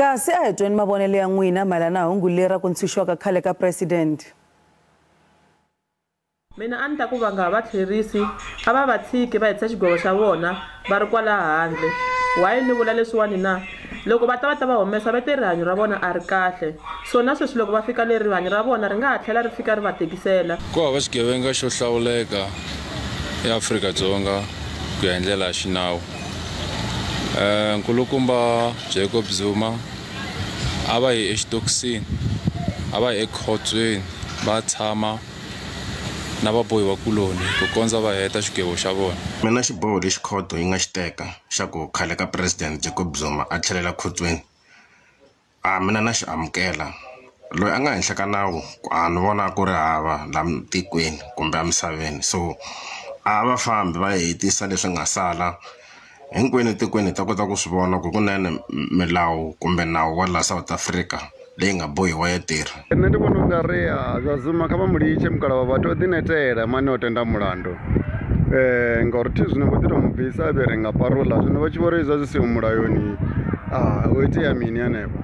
Kasi a hi tweni mavonelo ya n'wina mayelana na hungu leri ra ku ntshunxiwa ka khale ka president. Mina a ni ta ku va nga ha va tlherisi, a va va tshiki va hetisa xigwevo xa vona va ri kwala handle. Why ni vula leswiwani na? Loko va ta va ta va humesa va te rihanyo ra vona a ri kahle. So na sweswi loko va fika le rihanyo ra vona ri nga ha tlhela ri fika ri va tikisela. Ku hava xigevenga xo hlawuleka eAfrika-Dzonga ku ya hi ndlela ya xinawu. Nkulukumba Jacob Zuma a va yi exitokisini, a va yi ekhotsweni va tshama na vabohiwakuloni ku kondza va heta xigwevo xa vona. Mina xiboho lexi khoto yi nga xi teka xa ku khale ka president Jacob Zuma a tlhelela khotsweni a mina na xi amukela loyi a nga henhla ka nawu a ni vona ku ri hava la tikweni kumbe emisaveni so a va fambi va hetisa leswi nga sala hinkwenu etikweni hi ta kota ku swi vona ku kunene milawu kumbe nawu wa la South Africa leyi nga bohiwa ya tirha. Nṋe ndi vhona ungari zwa Zuma kha vha mu litshe mukala wa vhathu o ḓi netela mani o tenda mulandu ngauri thi zwino vho ḓi to mu bvisa vhe ri nga parola zwino vha tshi vho ri zwa zwi siho mulayoni ho itea mini hanefho.